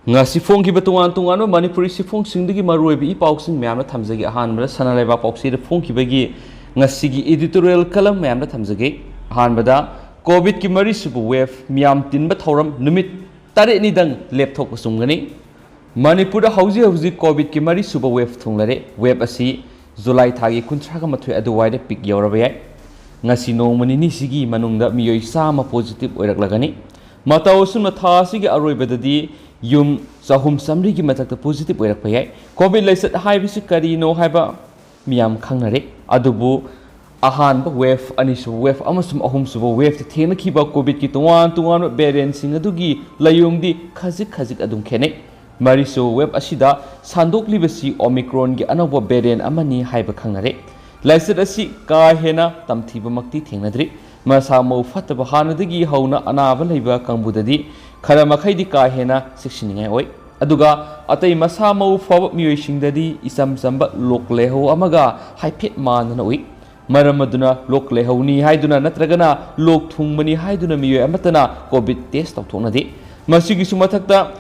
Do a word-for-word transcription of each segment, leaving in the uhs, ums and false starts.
ꯉꯁꯤ ꯐꯣꯡꯈꯤꯕ ꯇꯣꯉꯥꯟ ꯇꯣꯉꯥꯟꯕ ꯃꯅꯤꯄꯨꯔꯤ ꯆꯦꯐꯣꯡꯁꯤꯡꯗꯒꯤ ꯃꯔꯨꯑꯣꯏꯕ ꯏ ꯄꯥꯎꯁꯤꯡ ꯃꯌꯥꯝꯅ ꯊꯝꯖꯒꯦ꯫ ꯑꯍꯥꯟꯕꯗ ꯁꯅꯥ ꯂꯩꯕꯥꯛ ꯄꯥꯎꯆꯦꯗ ꯐꯣꯡꯈꯤꯕꯒꯤ ꯉꯁꯤꯒꯤ editorial column ꯃꯌꯥꯝꯅ ꯊꯝꯖꯒꯦ꯫ ꯑꯍꯥꯟꯕꯗ, ꯀꯣꯚꯤꯗꯀꯤ ꯃꯔꯤꯁꯨꯕ wave, ꯃꯤꯌꯥꯝ ꯇꯤꯟꯕ ꯊꯧꯔꯝ ꯅꯨꯃꯤꯠ ꯇꯔꯦꯠꯅꯤꯗꯪ ꯂꯦꯞꯊꯣꯛꯄ ꯆꯨꯝꯒꯅꯤ꯫ ꯃꯅꯤꯄꯨꯔꯗ ꯍꯧꯖꯤꯛ ꯍꯧꯖꯤꯛ ꯀꯣꯚꯤꯗꯀꯤ ꯃꯔꯤꯁꯨꯕ wave ꯊꯨꯡꯂꯔꯦ꯫ Wave ꯑꯁꯤ ꯖꯨꯂꯥꯏ ꯊꯥꯒꯤ ꯀꯨꯟꯊ꯭ꯔꯥꯒ ꯃꯥꯊꯣꯏ ꯑꯗꯨꯋꯥꯏꯗ peak ꯌꯧꯔꯕ ꯌꯥꯏ꯫ ꯉꯁꯤ ꯅꯣꯡꯃ ꯅꯤꯅꯤꯁꯤꯒꯤ ꯃꯅꯨꯡꯗ ꯃꯤꯑꯣꯏ ꯆꯥꯝꯃ positive ꯑꯣꯏꯔꯛꯂꯒꯅꯤ꯫ ꯃꯇꯧ ꯑꯁꯨꯝꯅ ꯊꯥ ꯑꯁꯤꯒꯤ ꯑꯔꯣꯏꯕꯗꯗꯤ ꯌꯨꯝ ꯆꯍꯨꯝ ꯆꯥꯃꯔꯤꯒꯤ ꯃꯊꯛꯇ positive ꯑꯣꯏꯔꯛꯄ ꯌꯥꯏ꯫ ꯀꯣꯚꯤꯗ ꯂꯥꯏꯆꯠ ꯍꯥꯏꯕꯁꯤ ꯀꯔꯤꯅꯣ ꯍꯥꯏꯕ ꯃꯤꯌꯥꯝ ꯈꯪꯅꯔꯦ꯫ ꯑꯗꯨꯕꯨ ꯑꯍꯥꯟꯕ wave, ꯑꯅꯤꯁꯨꯕ wave ꯑꯃꯁꯨꯡ ꯑꯍꯨꯝꯁꯨꯕ waveꯇ ꯊꯦꯡꯅꯈꯤꯕ ꯀꯣꯚꯤꯗꯀꯤ ꯇꯣꯉꯥꯟ ꯇꯣꯉꯥꯟꯕ variantꯁꯤꯡ ꯑꯗꯨꯒꯤ ꯂꯥꯏꯑꯣꯡꯗꯤ ꯈꯖꯤꯛ ꯈꯖꯤꯛ ꯑꯗꯨꯝ ꯈꯦꯠꯅꯩ꯫ ꯃꯔꯤꯁꯨꯕ wave ꯑꯁꯤꯗ ꯁꯟꯗꯣꯛꯂꯤꯕꯁꯤ Omicronꯒꯤ ꯑꯅꯧꯕ variant ꯑꯃꯅꯤ ꯍꯥꯏꯕ ꯈꯪꯅꯔꯦ꯫ ꯂꯥꯏꯆꯠ ꯑꯁꯤ ꯀꯥ ꯍꯦꯟꯅ ꯇꯝꯊꯤꯕꯃꯛꯇꯤ ꯊꯦꯡꯅꯗ꯭ꯔꯤ꯫ ꯃꯁꯥ ꯃꯎ ꯐꯠꯇꯕ ꯍꯥꯟꯅꯗꯒꯤ ꯍꯧꯅ ꯑꯅꯥꯕ ꯂꯩꯕ ꯀꯥꯡꯕꯨꯗꯗꯤ ꯈꯔ ꯃꯈꯩꯗꯤ ꯀꯥ ꯍꯦꯟꯅ ꯆꯦꯛꯁꯤꯟꯅꯤꯡꯉꯥꯏ ꯑꯣꯏ꯫ ꯑꯗꯨꯒ ꯑꯇꯩ ꯃꯁꯥ ꯃꯎ ꯐꯕ ꯃꯤꯑꯣꯏꯁꯤꯡꯗꯗꯤ ꯏꯆꯝ ꯆꯝꯕ ꯂꯣꯛ ꯂꯥꯏꯍꯧ ꯑꯃꯒ ꯍꯥꯏꯐꯦꯠ ꯃꯥꯟꯅꯅ ꯎꯏ꯫ ꯃꯔꯝ ꯑꯗꯨꯅ ꯂꯣꯛ ꯂꯥꯏꯍꯧꯅꯤ ꯍꯥꯏꯗꯨꯅ ꯅꯠꯇ꯭ꯔꯒꯅ ꯂꯣꯛ ꯊꯨꯡꯕꯅꯤ ꯍꯥꯏꯗꯨꯅ ꯃꯤꯑꯣꯏ ꯑꯃꯠꯇꯅ ꯀꯣꯚꯤꯗ test ꯇꯧꯊꯣꯛꯅꯗꯦ꯫ ꯃꯁꯤꯒꯤꯁꯨ ꯃꯊꯛꯇ,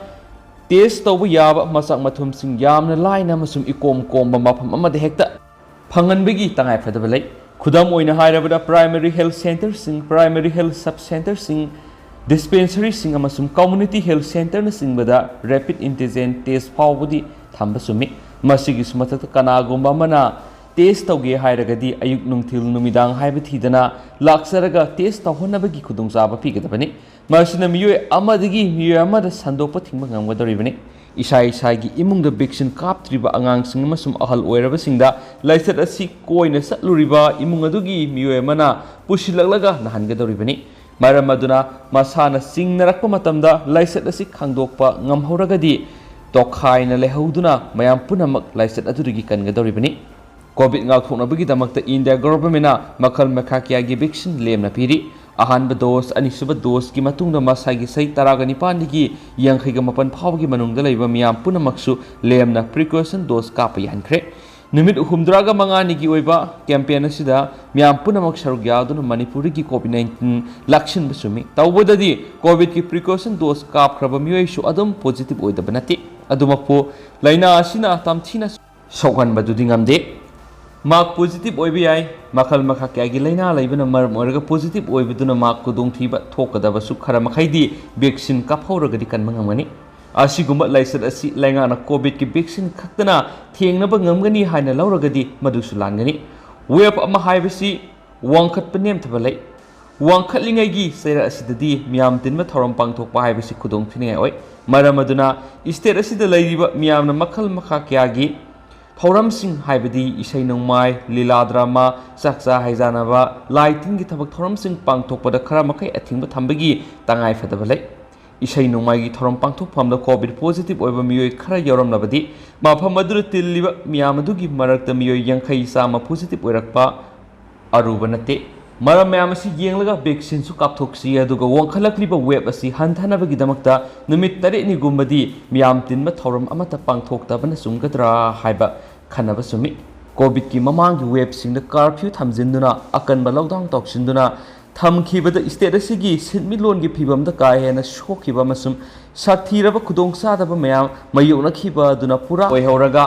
test ꯇꯧꯕ ꯌꯥꯕ ꯃꯆꯥꯛ ꯃꯊꯨꯝꯁꯤꯡ ꯌꯥꯝꯅ ꯂꯥꯏꯅ ꯑꯃꯁꯨꯡ ꯏꯀꯣꯝ ꯀꯣꯝꯕ ꯃꯐꯝ ꯑꯃꯗ ꯍꯦꯛꯇ ꯐꯪꯍꯟꯕꯒꯤ ꯇꯉꯥꯏꯐꯗꯕ ꯂꯩ꯫ ꯈꯨꯗꯝ ꯑꯣꯏꯅ ꯍꯥꯏꯔꯕꯗ, primary health centreꯁꯤꯡ, primary health sub centreꯁꯤꯡ, dispensaryꯁꯤꯡ ꯑꯃꯁꯨꯡ community health centreꯅꯆꯤꯡꯕꯗ rapid antigen test ꯐꯥꯎꯕꯗꯤ ꯊꯝꯕ ꯆꯨꯝꯃꯤ꯫ ꯃꯁꯤꯒꯤꯁꯨ ꯃꯊꯛꯇ, ꯀꯅꯥꯒꯨꯝꯕ ꯑꯃꯅ test ꯇꯧꯒꯦ ꯍꯥꯏꯔꯒꯗꯤ ꯑꯌꯨꯛ, ꯅꯨꯡꯊꯤꯜ, ꯅꯨꯃꯤꯗꯥꯡ ꯍꯥꯏꯕ ꯊꯤꯗꯅ ꯂꯥꯛꯆꯔꯒ test ꯇꯧꯍꯟꯅꯕꯒꯤ ꯈꯨꯗꯣꯡꯆꯥꯕ ꯄꯤꯒꯗꯕꯅꯤ꯫ ꯃꯁꯤꯅ ꯃꯤꯑꯣꯏ ꯑꯃꯗꯒꯤ ꯃꯤꯑꯣꯏ ꯑꯃꯗ ꯁꯟꯗꯣꯛꯄ ꯊꯤꯡꯕ ꯉꯝꯒꯗꯧꯔꯤꯕꯅꯤ꯫ ꯏꯁꯥ ꯏꯁꯥꯒꯤ ꯏꯃꯨꯡꯗ vaccine ꯀꯥꯞꯇ꯭ꯔꯤꯕ ꯑꯉꯥꯡꯁꯤꯡ ꯑꯃꯁꯨꯡ ꯑꯍꯜ ꯑꯣꯏꯔꯕꯁꯤꯡꯗ ꯂꯥꯏꯆꯠ ꯑꯁꯤ ꯀꯣꯏꯅ ꯆꯠꯂꯨꯔꯤꯕ ꯏꯃꯨꯡ ꯑꯗꯨꯒꯤ ꯃꯤꯑꯣꯏ ꯑꯃꯅ ꯄꯨꯁꯤꯜꯂꯛꯂꯒ ꯅꯥꯍꯟꯒꯗꯧꯔꯤꯕꯅꯤ꯫ ꯃꯔꯝ ꯑꯗꯨꯅ, ꯃꯁꯥꯅ ꯆꯤꯡꯅꯔꯛꯄ ꯃꯇꯝꯗ ꯂꯥꯏꯆꯠ ꯑꯁꯤ ꯈꯪꯗꯣꯛꯄ ꯉꯝꯍꯧꯔꯒꯗꯤ, ꯇꯣꯈꯥꯏꯅ ꯂꯩꯍꯧꯗꯨꯅ ꯃꯌꯥꯝ ꯄꯨꯝꯅꯃꯛ ꯂꯥꯏꯆꯠ ꯑꯗꯨꯗꯒꯤ ꯀꯟꯒꯗꯧꯔꯤꯕꯅꯤ꯫ ꯀꯣꯚꯤꯗ ꯉꯥꯛꯊꯣꯛꯅꯕꯒꯤꯗꯃꯛꯇ ꯏꯟꯗꯤꯌꯥ ꯒꯣꯚꯔꯟꯃꯦꯟꯠꯅ ꯃꯈꯜ ꯃꯈꯥ ꯀꯌꯥꯒꯤ vaccine ꯂꯦꯝꯅ ꯄꯤꯔꯤ꯫ ꯑꯍꯥꯟꯕ dose, ꯑꯅꯤꯁꯨꯕ doseꯀꯤ ꯃꯇꯨꯡꯗ ꯃꯁꯥꯒꯤ ꯆꯍꯤ ꯇꯔꯥꯒ ꯅꯤꯄꯥꯟꯗꯒꯤ ꯌꯥꯡꯈꯩꯒ ꯃꯥꯄꯟ ꯐꯥꯎꯕꯒꯤ ꯃꯅꯨꯡꯗ ꯂꯩꯕ ꯃꯤꯌꯥꯝ ꯄꯨꯝꯅꯃꯛꯁꯨ ꯂꯦꯝꯅ precaution dose ꯀꯥꯞꯄ ꯌꯥꯍꯟꯈ꯭ꯔꯦ꯫ ꯅꯨꯃꯤꯠ ꯍꯨꯝꯐꯨꯇꯔꯥꯒ ꯃꯉꯥꯅꯤꯒꯤ ꯑꯣꯏꯕ campaign ꯑꯁꯤꯗ ꯃꯤꯌꯥꯝ ꯄꯨꯝꯅꯃꯛ ꯁꯔꯨꯛ ꯌꯥꯗꯨꯅ ꯃꯅꯤꯄꯨꯔꯗꯒꯤ COVID nineteen ꯂꯥꯛꯁꯤꯟꯕ ꯆꯨꯝꯃꯤ꯫ ꯇꯧꯕꯗꯗꯤ COVIDꯀꯤ precaution dose ꯀꯥꯞꯈ꯭ꯔꯕ ꯃꯤꯑꯣꯏꯁꯨ ꯑꯗꯨꯝ positive ꯑꯣꯏꯗꯕ ꯅꯠꯇꯦ꯫ ꯑꯗꯨꯃꯛꯄꯨ ꯂꯥꯏꯅꯥ ꯑꯁꯤꯅ ꯇꯝꯊꯤꯅ ꯁꯣꯛꯍꯟꯕꯗꯨꯗꯤ ꯉꯝꯗꯦ꯫ ꯃꯍꯥꯛ positive ꯑꯣꯏꯕ ꯌꯥꯏ꯫ ꯃꯈꯜ ꯃꯈꯥ ꯀꯌꯥꯒꯤ ꯂꯥꯏꯅꯥ ꯂꯩꯕꯅ ꯃꯔꯝ ꯑꯣꯏꯔꯒ positive ꯑꯣꯏꯕꯗꯨꯅ ꯃꯍꯥꯛ ꯈꯨꯗꯣꯡꯊꯤꯕ ꯊꯣꯛꯀꯗꯕꯁꯨ ꯈꯔ ꯃꯈꯩꯗꯤ vaccine ꯀꯥꯞꯍꯧꯔꯒꯗꯤ ꯀꯟꯕ ꯉꯝꯒꯅꯤ꯫ ꯑꯁꯤꯒꯨꯝꯕ ꯂꯥꯏꯆꯠ ꯑꯁꯤ ꯂꯩꯉꯥꯛꯅ COVIDꯀꯤ vaccine ꯈꯛꯇꯅ ꯊꯦꯡꯅꯕ ꯉꯝꯒꯅꯤ ꯍꯥꯏꯅ ꯂꯧꯔꯒꯗꯤ ꯃꯗꯨꯁꯨ ꯂꯥꯟꯒꯅꯤ꯫ Wave ꯑꯃ ꯍꯥꯏꯕꯁꯤ ꯋꯥꯡꯈꯠꯄ ꯅꯦꯝꯊꯕ ꯂꯩ꯫ ꯋꯥꯡꯈꯠꯂꯤꯉꯩꯒꯤ ꯆꯩꯔꯛ ꯑꯁꯤꯗꯗꯤ ꯃꯤꯌꯥꯝ ꯇꯤꯟꯕ ꯊꯧꯔꯝ ꯄꯥꯡꯊꯣꯛꯄ ꯍꯥꯏꯕꯁꯤ ꯈꯨꯗꯣꯡꯊꯤꯅꯤꯡꯉꯥꯏ ꯑꯣꯏ꯫ ꯃꯔꯝ ꯑꯗꯨꯅ state ꯑꯁꯤꯗ ꯂꯩꯔꯤꯕ ꯃꯤꯌꯥꯝꯅ ꯃꯈꯜ ꯃꯈꯥ ꯀꯌꯥꯒꯤ ꯊꯧꯔꯝꯁꯤꯡ, ꯍꯥꯏꯕꯗꯤ ꯏꯁꯩ ꯅꯣꯡꯃꯥꯏ, ꯂꯤꯂꯥ ꯗ꯭ꯔꯃꯥ, ꯆꯥꯛꯆꯥ ꯍꯩꯖꯥꯟꯅꯕ, ꯂꯥꯏ ꯇꯤꯟꯒꯤ ꯊꯕꯛ ꯊꯧꯔꯝꯁꯤꯡ ꯄꯥꯡꯊꯣꯛꯄꯗ ꯈꯔ ꯃꯈꯩ ꯑꯊꯤꯡꯕ ꯊꯝꯕꯒꯤ ꯇꯉꯥꯏ ꯐꯗꯕ ꯂꯩ꯫ ꯏꯁꯩ ꯅꯣꯡꯃꯥꯏꯒꯤ ꯊꯧꯔꯝ ꯄꯥꯡꯊꯣꯛꯐꯝꯗ COVID positive ꯑꯣꯏꯕ ꯃꯤꯑꯣꯏ ꯈꯔ ꯌꯥꯎꯔꯝꯂꯕꯗꯤ, ꯃꯐꯝ ꯑꯗꯨꯗ ꯇꯤꯜꯂꯤꯕ ꯃꯤꯌꯥꯝ ꯑꯗꯨꯒꯤ ꯃꯔꯛꯇ ꯃꯤꯑꯣꯏ ꯌꯥꯡꯈꯩ ꯆꯥꯝꯃ positive ꯑꯣꯏꯔꯛꯄ ꯑꯔꯨꯕ ꯅꯠꯇꯦ꯫ ꯃꯔꯝ ꯃꯌꯥꯝ ꯑꯁꯤ ꯌꯦꯡꯂꯒ vaccineꯁꯨ ꯀꯥꯞꯊꯣꯛꯁꯤ, ꯑꯗꯨꯒ ꯋꯥꯡꯈꯠꯂꯛꯂꯤꯕ wave ꯑꯁꯤ ꯍꯟꯊꯅꯕꯒꯤꯗꯃꯛꯇ ꯅꯨꯃꯤꯠ ꯇꯔꯦꯠꯅꯤꯒꯨꯝꯕꯗꯤ ꯃꯤꯌꯥꯝ ꯇꯤꯟꯕ ꯊꯧꯔꯝ ꯑꯃꯠꯇ ꯄꯥꯡꯊꯣꯛꯇꯕꯅ ꯆꯨꯝꯒꯗ꯭ꯔꯥ ꯍꯥꯏꯕ ꯈꯟꯅꯕ ꯆꯨꯝꯃꯤ꯫ COVIDꯀꯤ ꯃꯃꯥꯡꯒꯤ waveꯁꯤꯡꯗ curfew ꯊꯝꯖꯤꯟꯗꯨꯅ, ꯑꯀꯟꯕ lockdown ꯇꯧꯁꯤꯟꯗꯨꯅ ꯊꯝꯈꯤꯕꯗ state ꯑꯁꯤꯒꯤ ꯁꯤꯟꯃꯤꯠꯂꯣꯟꯒꯤ ꯐꯤꯕꯝꯗ ꯀꯥ ꯍꯦꯟꯅ ꯁꯣꯛꯈꯤꯕ ꯑꯃꯁꯨꯡ ꯁꯥꯊꯤꯔꯕ ꯈꯨꯗꯣꯡꯆꯥꯗꯕ ꯃꯌꯥꯝ ꯃꯥꯌꯣꯛꯅꯈꯤꯕ ꯑꯗꯨꯅ ꯄꯨꯔꯥ ꯑꯣꯏꯍꯧꯔꯒ,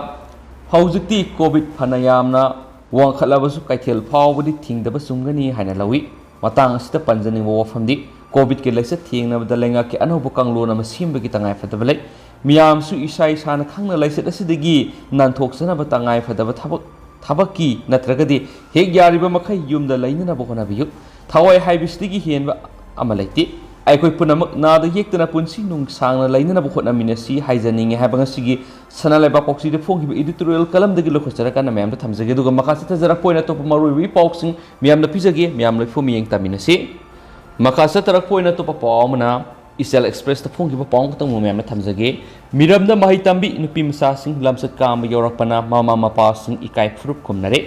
ꯍꯧꯖꯤꯛꯇꯤ COVID ꯐꯅ ꯌꯥꯝꯅ ꯋꯥꯡꯈꯠꯂꯕꯁꯨ ꯀꯩꯊꯦꯜ ꯐꯥꯎꯕꯗꯤ ꯊꯤꯡꯗꯕ ꯆꯨꯝꯒꯅꯤ ꯍꯥꯏꯅ ꯂꯧꯏ꯫ ꯃꯇꯥꯡ ꯑꯁꯤꯗ ꯄꯟꯖꯅꯤꯡꯕ ꯋꯥꯐꯝꯗꯤ, COVIDꯀꯤ ꯂꯥꯏꯆꯠ ꯊꯦꯡꯅꯕꯗ ꯂꯩꯉꯥꯛꯀꯤ ꯑꯅꯧꯕ ꯀꯥꯡꯂꯣꯟ ꯑꯃ ꯁꯦꯝꯕꯒꯤ ꯇꯉꯥꯏ ꯐꯗꯕ ꯂꯩ꯫ ꯃꯤꯌꯥꯝꯁꯨ ꯏꯁꯥ ꯏꯁꯥꯅ ꯈꯪꯅ ꯂꯥꯏꯆꯠ ꯑꯁꯤꯗꯒꯤ ꯅꯥꯟꯊꯣꯛꯆꯅꯕ ꯇꯉꯥꯏ ꯐꯗꯕ ꯊꯕꯛ, ꯊꯕꯛꯀꯤ ꯅꯠꯇ꯭ꯔꯒꯗꯤ ꯍꯦꯛ ꯌꯥꯔꯤꯕ ꯃꯈꯩ ꯌꯨꯝꯗ ꯂꯩꯅꯅꯕ ꯍꯣꯠꯅꯕꯤꯌꯨ꯫ ꯊꯋꯥꯏ ꯍꯥꯏꯕꯁꯤꯗꯒꯤ ꯍꯦꯟꯕ ꯑꯃ ꯂꯩꯇꯦ꯫ ꯑꯩꯈꯣꯏ ꯄꯨꯝꯅꯃꯛ ꯅꯥꯗ ꯌꯦꯛꯇꯅ ꯄꯨꯟꯁꯤ ꯅꯨꯡꯁꯥꯡꯅ ꯂꯩꯅꯅꯕ ꯍꯣꯠꯅꯃꯤꯟꯅꯁꯤ ꯍꯥꯏꯖꯅꯤꯡꯉꯤ ꯍꯥꯏꯕ ꯉꯁꯤꯒꯤ ꯁꯅꯥ ꯂꯩꯕꯥꯛ ꯄꯥꯎꯆꯦꯗ ꯐꯣꯡꯈꯤꯕ editorial columnꯗꯒꯤ ꯂꯧꯈꯠꯆꯔꯀꯥꯟꯗ ꯃꯌꯥꯝꯗ ꯊꯝꯖꯒꯦ꯫ ꯑꯗꯨꯒ ꯃꯈꯥ ꯆꯠꯊꯖꯔꯛꯄ ꯑꯣꯏꯅ ꯑꯇꯣꯞꯄ ꯃꯔꯨꯑꯣꯏꯕ ꯏ ꯄꯥꯎꯁꯤꯡ ꯃꯌꯥꯝꯗ ꯄꯤꯖꯒꯦ꯫ ꯃꯌꯥꯝ ꯂꯣꯏꯐꯨ ꯃꯤꯠꯌꯦꯡ ꯇꯥꯃꯤꯟꯅꯁꯤ꯫ ꯃꯈꯥ ꯆꯠꯊꯔꯛꯄ ꯑꯣꯏꯅ ꯑꯇꯣꯞꯄ ꯄꯥꯎ ꯑꯃꯅ ꯏꯆꯦꯜ Expressꯇ ꯐꯣꯡꯈꯤꯕ ꯄꯥꯎ ꯑꯃꯈꯛꯇꯪꯕꯨ ꯃꯌꯥꯝꯗ ꯊꯝꯖꯒꯦ꯫ ꯃꯤꯔꯝꯗ ꯃꯍꯩ ꯇꯝꯕꯤ ꯅꯨꯄꯤ ꯃꯆꯥꯁꯤꯡ ꯂꯝꯆꯠ ꯀꯥꯝꯕ ꯌꯧꯔꯛꯄꯅ ꯃꯃꯥ ꯃꯄꯥꯁꯤꯡ ꯏꯀꯥꯏ ꯐꯨꯔꯨꯞ ꯈꯨꯝꯅꯔꯦ꯫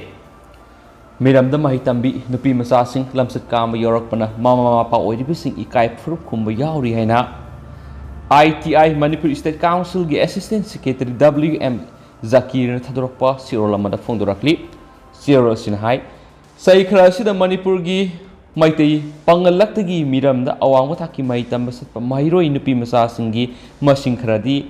ꯃꯤꯔꯝꯗ ꯃꯍꯩ ꯇꯝꯕꯤ ꯅꯨꯄꯤ ꯃꯆꯥꯁꯤꯡ ꯂꯝꯆꯠ ꯀꯥꯝꯕ ꯌꯧꯔꯛꯄꯅ ꯃꯃꯥ ꯃꯄꯥ ꯑꯣꯏꯔꯤꯕꯁꯤꯡ ꯏꯀꯥꯏ ꯐꯨꯔꯨꯞ ꯈꯨꯝꯕ ꯌꯥꯎꯔꯤ ꯍꯥꯏꯅ ITI, Manipur State Councilꯒꯤ Assistant Secretary W M ꯖꯀꯤꯔꯅ ꯊꯥꯗꯣꯔꯛꯄ ꯆꯦꯔꯣꯜ ꯑꯃꯗ ꯐꯣꯡꯗꯣꯔꯛꯂꯤ꯫ ꯆꯦꯔꯣꯜ ꯑꯁꯤꯅ ꯍꯥꯏ, ꯆꯍꯤ ꯈꯔ ꯑꯁꯤꯗ ꯃꯅꯤꯄꯨꯔꯒꯤ ꯃꯩꯇꯩ ꯄꯥꯡꯒꯜꯂꯛꯇꯒꯤ ꯃꯤꯔꯝꯗ ꯑꯋꯥꯡꯕ ꯊꯥꯛꯀꯤ ꯃꯍꯩ ꯇꯝꯕ ꯆꯠꯄ ꯃꯍꯩꯔꯣꯏ ꯅꯨꯄꯤ ꯃꯆꯥꯁꯤꯡꯒꯤ ꯃꯁꯤꯡ ꯈꯔꯗꯤ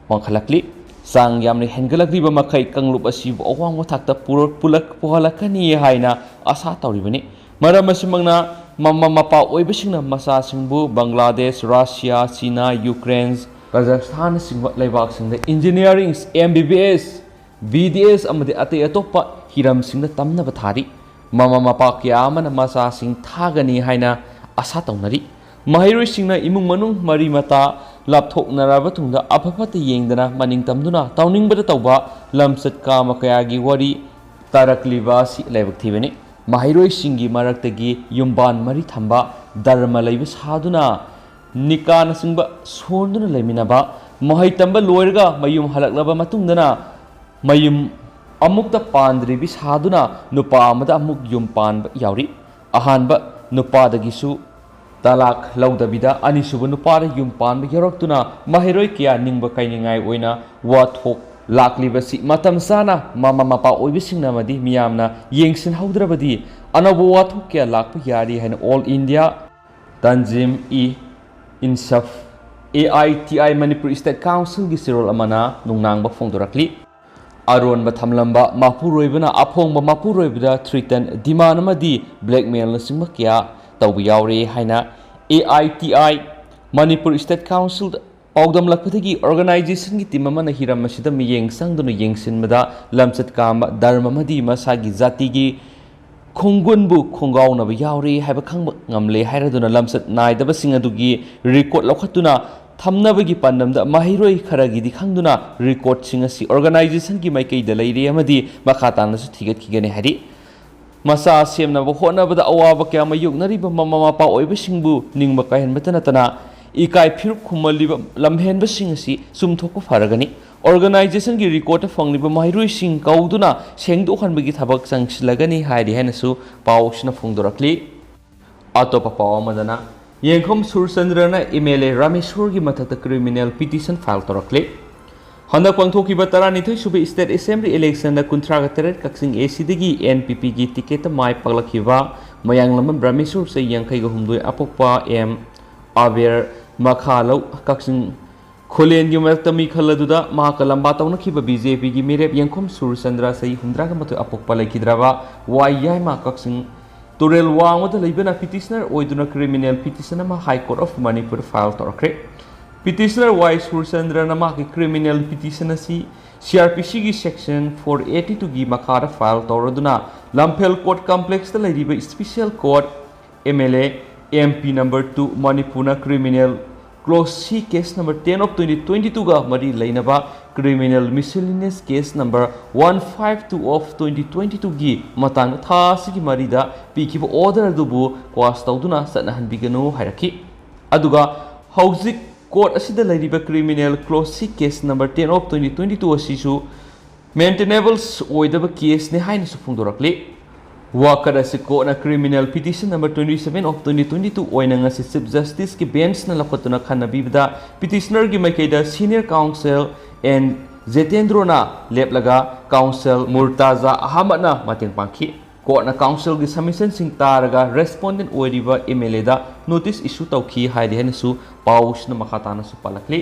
ꯋꯥꯡꯈꯠꯂꯛꯂꯤ꯫ ꯆꯥꯡ ꯌꯥꯝꯅ ꯍꯦꯟꯒꯠꯂꯛꯂꯤꯕ ꯃꯈꯩ ꯀꯥꯡꯂꯨꯞ ꯑꯁꯤꯕꯨ ꯑꯋꯥꯡꯕ ꯊꯥꯛꯇ ꯄꯨꯔꯛ-, ꯄꯨꯂꯛ-, ꯄꯨꯍꯜꯂꯛꯀꯅꯤ ꯍꯥꯏꯅ ꯑꯁꯥ ꯇꯧꯔꯤꯕꯅꯤ꯫ ꯃꯔꯝ ꯑꯁꯤꯃꯛꯅ ꯃꯃꯥ ꯃꯄꯥ ꯑꯣꯏꯕꯁꯤꯡꯅ ꯃꯆꯥꯁꯤꯡꯕꯨ ꯕꯪꯒ꯭ꯂꯥꯗꯦꯁ, ꯔꯁꯤꯌꯥ, ꯆꯤꯅꯥ, ꯌꯨꯀ꯭ꯔꯦꯟ, ꯀꯖꯥꯈꯁꯇꯥꯟꯅꯆꯤꯡꯕ ꯂꯩꯕꯥꯛꯁꯤꯡꯗ engineering, M B B S, B D S ꯑꯃꯗꯤ ꯑꯇꯩ ꯑꯇꯣꯞꯄ ꯍꯤꯔꯝꯁꯤꯡꯗ ꯇꯝꯅꯕ ꯊꯥꯔꯤ꯫ ꯃꯃꯥ ꯃꯄꯥ ꯀꯌꯥ ꯑꯃꯅ ꯃꯆꯥꯁꯤꯡ ꯊꯥꯒꯅꯤ ꯍꯥꯏꯅ ꯑꯁꯥ ꯇꯧꯅꯔꯤ꯫ ꯃꯍꯩꯔꯣꯏꯁꯤꯡꯅ ꯏꯃꯨꯡ ꯃꯅꯨꯡ ꯃꯔꯤ ꯃꯇꯥ ꯂꯥꯞꯊꯣꯛꯅꯔꯕ ꯇꯨꯡꯗ ꯑꯐ ꯐꯠꯇ ꯌꯦꯡꯗꯅ ꯃꯅꯤꯡ ꯇꯝꯗꯨꯅ ꯇꯧꯅꯤꯡꯕꯗ ꯇꯧꯕ ꯂꯝꯆꯠ ꯀꯥꯃ ꯀꯌꯥꯒꯤ ꯋꯥꯔꯤ ꯇꯥꯔꯛꯂꯤꯕ ꯑꯁꯤ ꯂꯥꯏꯕꯛ ꯊꯤꯕꯅꯤ꯫ ꯃꯍꯩꯔꯣꯏꯁꯤꯡꯒꯤ ꯃꯔꯛꯇꯒꯤ ꯌꯨꯝꯕꯥꯟ ꯃꯔꯤ ꯊꯝꯕ, ꯙꯔꯃ ꯂꯩꯕ ꯁꯥꯗꯨꯅ ꯅꯤꯀꯥꯅꯆꯤꯡꯕ ꯁꯣꯟꯗꯨꯅ ꯂꯩꯃꯤꯟꯅꯕ, ꯃꯍꯩ ꯇꯝꯕ ꯂꯣꯏꯔꯒ ꯃꯌꯨꯝ ꯍꯜꯂꯛꯂꯕ ꯃꯇꯨꯡꯗꯅ ꯃꯌꯨꯝ ꯑꯃꯨꯛꯇ ꯄꯥꯟꯗ꯭ꯔꯤꯕꯤ ꯁꯥꯗꯨꯅ ꯅꯨꯄꯥ ꯑꯃꯗ ꯑꯃꯨꯛ ꯌꯨꯝ ꯄꯥꯟꯕ ꯌꯥꯎꯔꯤ꯫ ꯑꯍꯥꯟꯕ ꯅꯨꯄꯥꯗꯒꯤꯁꯨ ꯇꯂꯥꯛ ꯂꯧꯗꯕꯤꯗ ꯑꯅꯤꯁꯨꯕ ꯅꯨꯄꯥꯗ ꯌꯨꯝ ꯄꯥꯟꯕ ꯌꯥꯎꯔꯛꯇꯨꯅ ꯃꯍꯩꯔꯣꯏ ꯀꯌꯥ ꯅꯤꯡꯕ ꯀꯥꯏꯅꯤꯡꯉꯥꯏ ꯑꯣꯏꯅ ꯋꯥꯊꯣꯛ ꯂꯥꯛꯂꯤꯕꯁꯤ ꯃꯇꯝ ꯆꯥꯅ ꯃꯃꯥ ꯃꯄꯥ ꯑꯣꯏꯕꯁꯤꯡꯅ ꯑꯃꯗꯤ ꯃꯤꯌꯥꯝꯅ ꯌꯦꯡꯁꯤꯟꯍꯧꯗ꯭ꯔꯕꯗꯤ ꯑꯅꯧꯕ ꯋꯥꯊꯣꯛ ꯀꯌꯥ ꯂꯥꯛꯄ ꯌꯥꯔꯤ ꯍꯥꯏꯅ all India Tanzeem e Insaf, A I T I Manipur state ꯀꯥꯎꯟꯁꯤꯜꯒꯤ ꯆꯦꯔꯣꯜ ꯑꯃꯅ ꯅꯨꯡꯅꯥꯡꯕ ꯐꯣꯡꯗꯣꯔꯛꯂꯤ꯫ ꯑꯔꯣꯟꯕ ꯊꯝꯂꯝꯕ ꯃꯄꯨꯔꯣꯏꯕꯅ ꯑꯐꯣꯡꯕ ꯃꯄꯨꯔꯣꯏꯕꯗ ꯊ꯭ꯔꯤꯇꯟ, ꯗꯤꯃꯥꯟ ꯑꯃꯗꯤ ꯕ꯭ꯂꯦꯛꯃꯦꯜꯅꯆꯤꯡꯕ ꯀꯌꯥ ꯇꯧꯕ ꯌꯥꯎꯔꯦ ꯍꯥꯏꯅ A I T I Manipur state ꯀꯥꯎꯟꯁꯤꯜꯗ ꯄꯥꯎꯗꯝꯂꯛꯄꯗꯒꯤ ꯑꯣꯔꯒꯅꯥꯏꯖꯦꯁꯟꯒꯤ ꯇꯤꯝ ꯑꯃꯅ ꯍꯤꯔꯝ ꯑꯁꯤꯗ ꯃꯤꯠꯌꯦꯡ ꯆꯪꯗꯨꯅ ꯌꯦꯡꯁꯤꯟꯕꯗ ꯂꯝꯆꯠ ꯀꯥꯝꯕ, ꯙꯔꯃ ꯑꯃꯗꯤ ꯃꯁꯥꯒꯤ ꯖꯥꯇꯤꯒꯤ ꯈꯣꯡꯒꯨꯟꯕꯨ ꯈꯣꯡꯒꯥꯎꯅꯕ ꯌꯥꯎꯔꯦ ꯍꯥꯏꯕ ꯈꯪꯕ ꯉꯝꯂꯦ ꯍꯥꯏꯔꯗꯨꯅ ꯂꯝꯆꯠ ꯅꯥꯏꯗꯕꯁꯤꯡ ꯑꯗꯨꯒꯤ ꯔꯦꯀꯣꯔꯗ ꯂꯧꯈꯠꯇꯨꯅ ꯊꯝꯅꯕꯒꯤ ꯄꯥꯟꯗꯝꯗ ꯃꯍꯩꯔꯣꯏ ꯈꯔꯒꯤꯗꯤ ꯈꯪꯗꯨꯅ ꯔꯦꯀꯣꯔꯗꯁꯤꯡ ꯑꯁꯤ ꯑꯣꯔꯒꯅꯥꯏꯖꯦꯁꯟꯒꯤ ꯃꯥꯏꯀꯩꯗ ꯂꯩꯔꯦ ꯑꯃꯗꯤ ꯃꯈꯥ ꯇꯥꯅꯁꯨ ꯊꯤꯒꯠꯈꯤꯒꯅꯤ ꯍꯥꯏꯔꯤ꯫ ꯃꯆꯥ ꯁꯦꯝꯅꯕ ꯍꯣꯠꯅꯕꯗ ꯑꯋꯥꯕ ꯀꯌꯥ ꯃꯥꯌꯣꯛꯅꯔꯤꯕ ꯃꯃꯥ ꯃꯄꯥ ꯑꯣꯏꯕꯁꯤꯡꯕꯨ ꯅꯤꯡꯕ ꯀꯥꯏꯍꯟꯕꯇ ꯅꯠꯇꯅ ꯏꯀꯥꯏ ꯐꯤꯔꯨꯛ ꯈꯨꯝꯍꯜꯂꯤꯕ ꯂꯝꯍꯦꯟꯕꯁꯤꯡ ꯑꯁꯤ ꯆꯨꯝꯊꯣꯛꯄ ꯐꯔꯒꯅꯤ꯫ ꯑꯣꯔꯒꯅꯥꯏꯖꯦꯁꯟꯒꯤ ꯔꯦꯀꯣꯔꯗꯇ ꯐꯪꯂꯤꯕ ꯃꯍꯩꯔꯣꯏꯁꯤꯡ ꯀꯧꯗꯨꯅ ꯁꯦꯡꯗꯣꯛꯍꯟꯕꯒꯤ ꯊꯕꯛ ꯆꯪꯁꯤꯜꯂꯒꯅꯤ ꯍꯥꯏꯔꯤ ꯍꯥꯏꯅꯁꯨ ꯄꯥꯎꯁꯤꯅ ꯐꯣꯡꯗꯣꯔꯛꯂꯤ꯫ ꯑꯇꯣꯞꯄ ꯄꯥꯎ ꯑꯃꯗꯅ ꯌꯦꯡꯈꯝ ꯁꯨꯔꯆꯟꯗ꯭ꯔꯅ ꯑꯦꯝ ꯑꯦꯜ ꯑꯦ ꯔꯥꯃꯦꯁꯣꯔꯒꯤ ꯃꯊꯛꯇ ꯀ꯭ꯔꯤꯃꯤꯅꯦꯜ ꯄꯤꯇꯤꯁꯟ ꯐꯥꯏꯜ ꯇꯧꯔꯛꯂꯤ꯫ ꯍꯟꯗꯛ ꯄꯥꯡꯊꯣꯛꯈꯤꯕ ꯇꯔꯥꯅꯤꯊꯣꯏ ꯁꯨꯕ State Assembly election ꯗ ꯀꯨꯟꯊ꯭ꯔꯥꯒ ꯇꯔꯦꯠ ꯀꯛꯆꯤꯡ A C ꯗꯒꯤ N P P ꯒꯤ ticket ꯇ ꯃꯥꯏ ꯄꯥꯛꯂꯛꯈꯤꯕ ꯃꯌꯥꯡꯂꯝꯕꯝ ꯕ꯭ꯔꯍꯃꯦꯁꯣꯔ, ꯆꯍꯤ ꯌꯥꯡꯈꯩꯒ ꯍꯨꯝꯗꯣꯏ, ꯑꯄꯣꯛꯄ M ꯑꯕꯦꯔ ꯃꯈꯥꯂꯧ, ꯀꯛꯆꯤꯡ ꯈꯨꯂꯦꯟꯒꯤ ꯃꯔꯛꯇ ꯃꯤꯈꯜ ꯑꯗꯨꯗ ꯃꯍꯥꯛꯀ ꯂꯝꯕꯥ ꯇꯧꯅꯈꯤꯕ B J P ꯒꯤ ꯃꯤꯔꯦꯞ ꯌꯦꯡꯈꯨꯝ ꯁꯨꯔꯆꯟꯗ꯭ꯔ, ꯆꯍꯤ ꯍꯨꯝꯗ꯭ꯔꯥꯒ ꯃꯥꯊꯣꯏ, ꯑꯄꯣꯛꯄ ꯂꯩꯈꯤꯗ꯭ꯔꯕ ꯋꯥꯏ ꯌꯥꯏꯃ, ꯀꯛꯆꯤꯡ ꯇꯨꯔꯦꯜ ꯋꯥꯡꯃꯗ ꯂꯩꯕꯅ petitioner ꯑꯣꯏꯗꯨꯅ criminal petition ꯑꯃ High Court of Manipur the file ꯇꯧꯔꯛꯈ꯭ꯔꯦ꯫ Petitioner ꯋꯥꯏ ꯁꯨꯔꯆꯟꯗ꯭ꯔꯅ ꯃꯍꯥꯛꯀꯤ criminal petition ꯑꯁꯤ C R P C ꯒꯤ section four eighty two ꯒꯤ ꯃꯈꯥꯗ file ꯇꯧꯔꯗꯨꯅ ꯂꯝꯐꯦꯜ court complex ꯇ ꯂꯩꯔꯤꯕ Special Court, M L A, M P number two, ꯃꯅꯤꯄꯨꯔꯅ criminal clause C case number ten of twenty twenty-two ꯒ ꯃꯔꯤ ꯂꯩꯅꯕ criminal miscellaneous case number one five two of twenty twenty-two ꯒꯤ ꯃꯇꯥꯡꯗ ꯊꯥ ꯑꯁꯤꯒꯤ ꯃꯔꯤꯗ ꯄꯤꯈꯤꯕ order ꯑꯗꯨꯕꯨ quash ꯇꯧꯗꯨꯅ ꯆꯠꯅꯍꯟꯕꯤꯒꯅꯨ ꯍꯥꯏꯔꯛꯈꯤ꯫ ꯑꯗꯨꯒ ꯍꯧꯖꯤꯛ court ꯑꯁꯤꯗ ꯂꯩꯔꯤꯕ criminal clause C case number ten of twenty twenty-two ꯑꯁꯤꯁꯨ maintainable ꯑꯣꯏꯗꯕ case ꯅꯤ ꯍꯥꯏꯅꯁꯨ ꯐꯣꯡꯗꯣꯔꯛꯂꯤ꯫ ꯋꯥꯀꯠ ꯑꯁꯤ court ꯅ criminal petition number twenty seven of twenty twenty two ꯑꯣꯏꯅ ꯉꯁꯤ Chief Justice ꯀꯤ bench ꯅ ꯂꯧꯈꯠꯇꯨꯅ ꯈꯟꯅꯕꯤꯕꯗ petitioner ꯒꯤ ꯃꯥꯏꯀꯩꯗ senior counsel N ꯖꯦꯇꯦꯟꯗ꯭ꯔꯣꯅ ꯂꯦꯞꯂꯒ counsel ꯃꯨꯔꯇꯥꯖꯥ ꯑꯍꯃꯗꯅ ꯃꯇꯦꯡ ꯄꯥꯡꯈꯤ꯫ Court ꯅ counsel ꯒꯤ submission ꯁꯤꯡ ꯇꯥꯔꯒ respondent ꯑꯣꯏꯔꯤꯕ M L A the notice issue ꯇꯧꯈꯤ ꯍꯥꯏꯔꯤ ꯍꯥꯏꯅꯁꯨ ꯄꯥꯎꯁꯤꯅ ꯃꯈꯥ ꯇꯥꯅꯁꯨ ꯄꯥꯜꯂꯛꯂꯤ꯫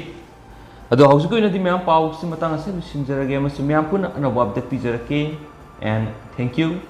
ꯑꯗꯣ ꯍꯧꯖꯤꯛꯀꯤ ꯑꯣꯏꯅꯗꯤ ꯃꯌꯥꯝ ꯄꯥꯎꯁꯤ ꯃꯇꯥꯡ ꯑꯁꯤꯗ ꯂꯣꯏꯁꯤꯟꯖꯔꯒꯦ ꯑꯃꯁꯨꯡ ꯃꯌꯥꯝ ꯄꯨꯟꯅ ꯑꯅꯧꯕ update ꯄꯤꯖꯔꯛꯀꯦ꯫ And thank you꯫